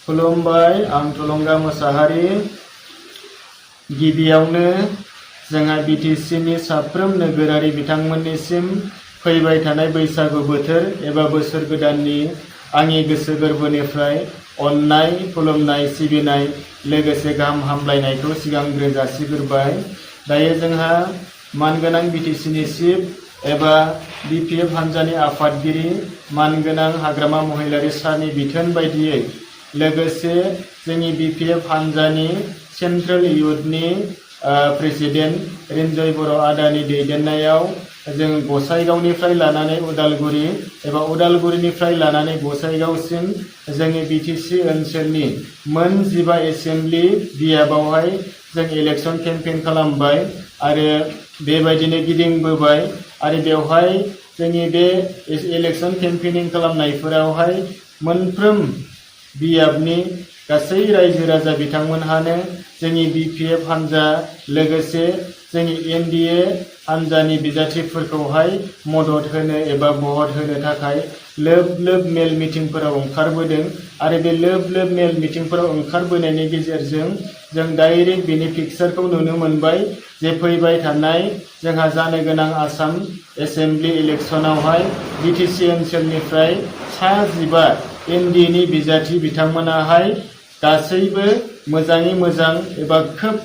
खुलुमबाय, आं थुलुंगा मोसाहारि। गिबियावनो जोंहा बिटिसिनि साफ्रोम नोगोरारि बिथांमोननिसिम फैबाय थानाय बैसागु बोथोर एबा बोसोर गोदाननि आंनि गोसो गोरबोनिफ्राय अननाय, खुलुमनाय, सिबिनाय लोगोसे गाहाम हामलायनायखौ सिगांग्रो जासिग्रोबाय। दायो जोंहा मानगोनां बिटिसिनि चिफ एबा बिपिएफ हान्जानि आफादगिरि मानगोनां हाग्रामा महिलारि सारनि बिथोन बायदियै लोगोसे जोंनि बिपिएफ हान्जानि सेन्ट्रेल इयुथनि प्रेसिडेन्ट रिन्जय बर' आदानि दैदेननायाव जों गसाइगावनिफ्राय लानानै उदालगुरि एबा उदालगुरिनिफ्राय लानानै गसाइगावसिम जोंनि बिटिसि ओनसोलनि मोन 15 एसेम्बलि बियाबावहाय जों इलेक्शन केम्पेइन खालामबाय आरो बेबायदिनो गिदिंबोबाय आरो बेवहाय जोंनि बे इलेक्शन केम्पेइनिं खालामनायफोरावहाय मोनफ्रोम बियाबनि गासै रायजो राजा बिथांमोनहानो जोंनि बिपिएफ हान्जा लोगोसे जोंनि एनडिए हान्जानि बिजाथिफोरखौहाय मदद होनो एबा भट होनो थाखाय लोब लोब मेल मिटिंफोराव ओंखारबोदों आरो बे लोब लोब मेल मिटिंफोराव ओंखारबोनायनि गेजेरजों जों डाइरेक्ट बेनि पिक्चारखौ नुनो मोनबाय जे फैबाय थानाय जोंहा जानो गोनां आसाम एसेम्बलि इलेक्शनावहाय बिटिसि ओनसोलनिफ्राय सा 15 एनडिएनि बिजाथि बिथांमोनाहाय गासैबो मोजाङै मोजां एबा खोब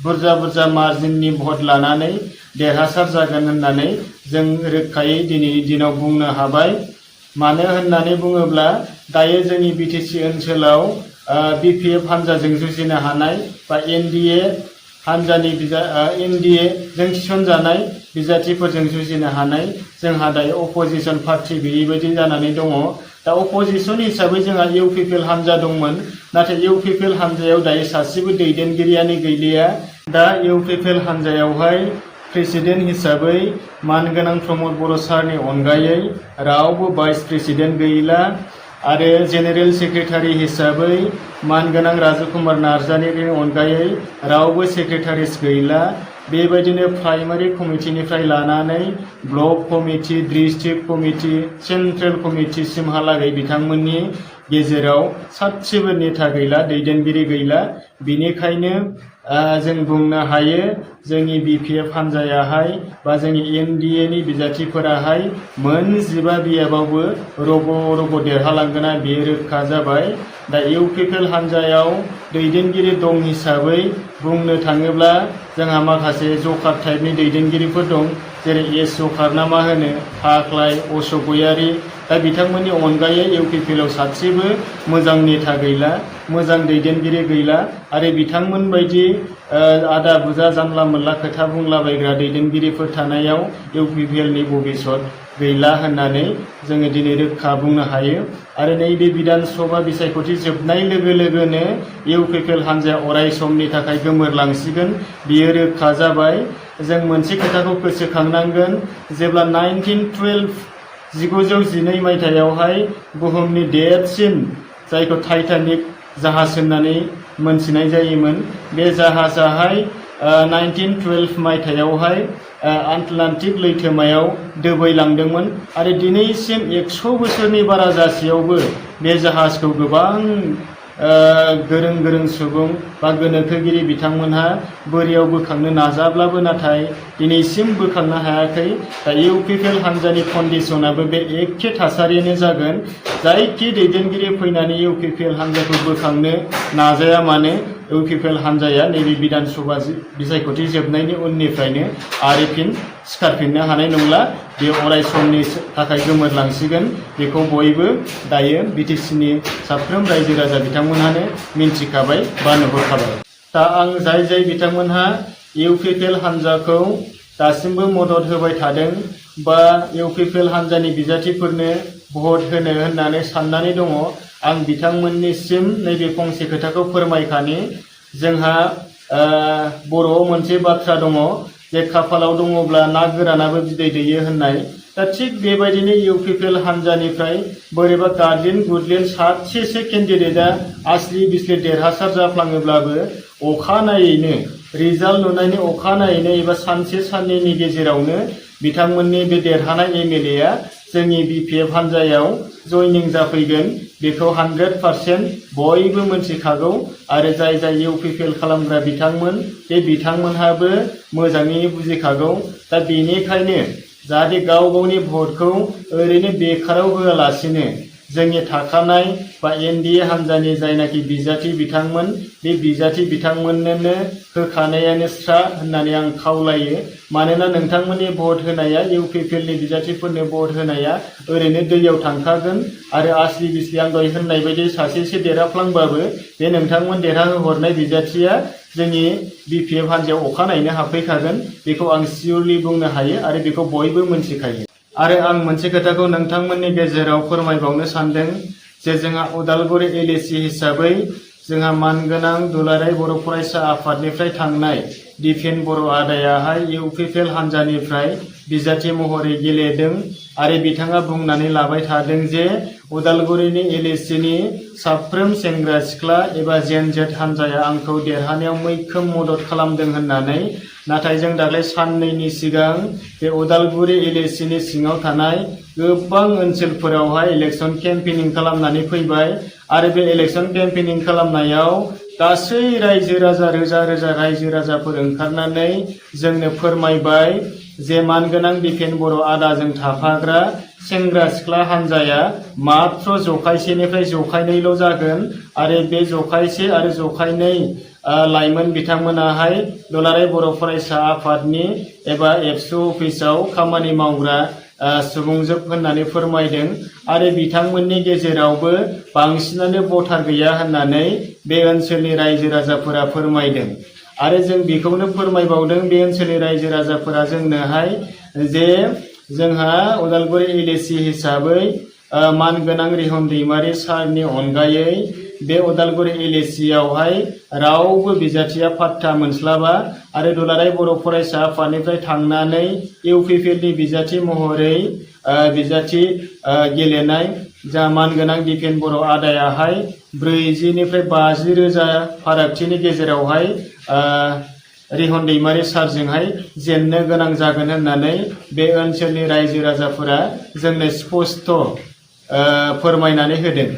बुरजा बुरजा मार्जिननि भट लानानै देरहासार जागोन होननानै जों रोखायै दिनैनि दिनाव बुंनो हाबाय। मानो होननानै बुङोब्ला दायो जोंनि बिटिसि ओनसोलाव बिपिएफ हान्जाजों जुजिनो हानाय बा एनडिए हान्जानि एनडिएजों थिसनजानाय बिजाथिफोरजों जुजिनो हानाय जोंहा दायो अपोजिशन पार्टी गैयै बायदि जानानै दङ। दा अपोजिशन हिसाबै जोंहा इउपिपिएल हान्जा दंमोन, नाथाय इउपिपिएल हान्जायाव दायो सासेबो दैदेनगिरियानो गैलिया। दा इउपिपिएल हान्जायावहाय प्रेसिडेन्ट हिसाबै मानगोनां प्रमद बर' सारनि अनगायै रावबो भाइस प्रेसिडेन्ट गैला आरो जेनेरेल सेक्रेटारि हिसाबै मानगोनां राजकुमार नार्जारिनि अनगायै रावबो सेक्रेटारिस गैला। बेबायदिनो प्राइमारि कमिटिनिफ्राय लानानै block committee, district committee, central कमिटिसिमहालागै बिथांमोननि गेजेराव सासेबो नेता गैला, दैदेनगिरि गैला। बिनिखायनो जों बुंनो हायो जोंनि बिपिएफ हान्जायाहाय बा जोंनि एनडिएनि बिजाथिफोराहाय मोन 15 बियाबावबो रग' देरहालांगोना बेयो रोखा जाबाय। दा इउपिपिएल हान्जायाव दैदेनगिरि दं हिसाबै बुंनो थाङोब्ला जोंहा माखासे जकार टाइपनि दैदेनगिरिफोर दं, जेरै एस जकार ना मा होनो, फाख्लाय, अशक गयारि। दा बिथांमोननि अनगायै इउपिपिएलआव सासेबो मोजां नेता गैला, मोजां दैदेनगिरि गैला आरो बिथांमोन बायदि आदा बुजा जानला मोनला खोथा बुंलाबायग्रा दैदेनगिरिफोर थानायाव इउपिपिएलनि भबिष्यत गैला होननानै जोङो दिनै रोखा बुंनो हायो। आरो नैबे बिधान सभा बिसायख'थि जोबनाय लोगो लोगोनो इउपिपिएल हान्जाया अराय समनि थाखाय गोमोरलांसिगोन बियो रोखा जाबाय। जों मोनसे खोथाखौ गोसोखांनांगोन, जेब्ला 1912 मायथाइयावहाय बुहुमनि देरसिन जायखौ टाइटानिक जाहाज होननानै मोनथिनाय जायोमोन, बे जाहाजाहाय 1912 मायथाइयावहाय आटलान्टिक लैथोमायाव दोबैलांदोंमोन आरो दिनैसिम 100 बोसोरनि बारा जासेयावबो बे जाहाजखौ गोबां गोरों सुबुं बा गोनोखोगिरि बिथांमोनहा बोरियाव बोखांनो नाजाब्लाबो नाथाय दिनैसिम बोखांनो हायाखै। दा इउपिपिएल हान्जानि कन्डिशनाबो बे एखे थासारियानो जागोन। जायखि दैदेनगिरि फैनानै इउपिपिएल हान्जाखौ बोखांनो नाजाया मानो, इउपिपिएल हान्जाया नैबे बिधान सभा बिसायख'थि जोबनायनि उननिफ्रायनो आरो फिन सिखारफिननो हानाय नंला, बे अराय समनि थाखाय गोमोरलांसिगोन। बेखौ बयबो दायो बिटिसिनि साफ्रोम रायजो राजा बिथांमोनहानो मिन्थिखाबाय बा नुहुरखाबाय। दा आं जाय बिथांमोनहा इउपिपिएल हान्जाखौ दासिमबो मदद होबाय थादों बा इउपिपिएल हान्जानि बिजाथिफोरनो भट होनो होननानै साननानै दङ, आं बिथांमोननिसिम नैबे फंसे खोथाखौ फोरमायखानि। जोंहा बर'आव मोनसे बाथ्रा दङ जे खाफालाव दङब्ला ना गोरानाबो बिदै दैयो होननाय। दा थिग बेबायदिनो इउपिपिएल हान्जानिफ्राय बोरैबा गादलिन सासेसो केन्डिडेटआ आस्लि बिस्लि देरहासार जाफ्लाङोब्लाबो अखानायैनो रिजाल्ट नुनायनि अखानायैनो एबा सानसे साननैनि गेजेरावनो बिथांमोननि बे देरहानाय एमएलएआ जोंनि BPF हान्जायाव जयनिं जाफैगोन बेखौ 100% बयबो मोनथिखागौ आरो जाय जाय UPPL खालामग्रा बिथांमोन बे बिथांमोनहाबो मोजाङै बुजिखागौ। दा बेनिखायनो जाहाथे गाव गावनि भटखौ ओरैनो बेखाराव होआलासिनो जोंनि थाखानाय बा NDA हान्जानि जायनाखि बिजाथि बिथांमोन बे बिजाथि बिथांमोननोनो होखानायानो स्रा होननानै आं खावलायो। मानोना नोंथांमोननि भट होनाया UPPL नि बिजाथिफोरनो भट होनाया ओरैनो दैयाव थांखागोन आरो आसलि बिसलि आं दहाय होननाय बायदि सासेसो देरहाफ्लांबाबो बे नोंथांमोन देरहाहोहरनाय बिजाथिया जोंनि BPF हान्जायाव अखानायैनो हाबफैखागोन बेखौ आं सियरलि बुंनो हायो आरो बेखौ बयबो मोनथिखायो। आरो आं मोनसे खोथाखौ नोंथांमोननि गेजेराव फोरमायबावनो सानदों जे जोंहा उदालगुरि LAC हिसाबै जोंहा मानगोनां दुलाराय बर' फरायसा आफादनिफ्राय थांनाय दिपेन बर' आदायाहाय UPPL हान्जानिफ्राय बिजाथि महरै गेलेदों आरो बिथाङा बुंनानै लाबाय थादों जे उदालगुरिनि LAC नि साफ्रोम सेंग्रा सिख्ला एबा जेन-जेट हान्जाया आंखौ देरहानायाव मैखोम मदद खालामदों होननानै। नाथाय जों दाख्लै साननैनि सिगां बे उदालगुरि LAC नि सिङाव थानाय गोबां ओनसोलफोरावहाय इलेक्शन केम्पेनिं खालामनानै फैबाय आरो बे इलेक्शन केम्पेनिं खालामनायाव गासै रायजो राजा रोजा रोजा रायजो राजाफोर ओंखारनानै जोंनो फोरमायबाय जे मानगोनां दिपेन बर' आदाजों थाफाग्रा सेंग्रा सिख्ला हान्जाया मात्र जखायसेनिफ्राय जखायनैल' जागोन आरो बे जखायसे आरो जखायनै लाइमोन बिथांमोनाहाय दुलाराय बर' फरायसा आफादनि एबा एबसु अफिसाव खामानि मावग्रा सुबुंजोब होननानै फोरमायदों आरो बिथांमोननि गेजेरावबो बांसिनानो भटार गैया होननानै बे ओनसोलनि रायजो राजाफोरा फोरमायदों। आरो जों बेखौनो फोरमायबावदों बे ओनसोलनि रायजो राजाफोरा जोंनोहाय जे जोंहा उदालगुरि LAC हिसाबै मानगोनां रिहन दैमारि सारनि अनगायै बे उदालगुरि LAC आवहाय रावबो बिजाथिया पात्ता मोनस्लाबा आरो दुलाराय बर' फरायसा आफादनिफ्राय थांनानै UPPL नि बिजाथि महरै बिजाथि गेलेनाय जा मानगोनां दिपेन बर' आदायाहाय 40निफ्राय 50 रोजा फारागथिनि गेजेरावहाय रिहन दैमारि सारजोंहाय जेननो गोनां जागोन होननानै बे ओनसोलनि रायजो राजाफोरा जोंनो स्पष्ट फोरमायनानै होदों।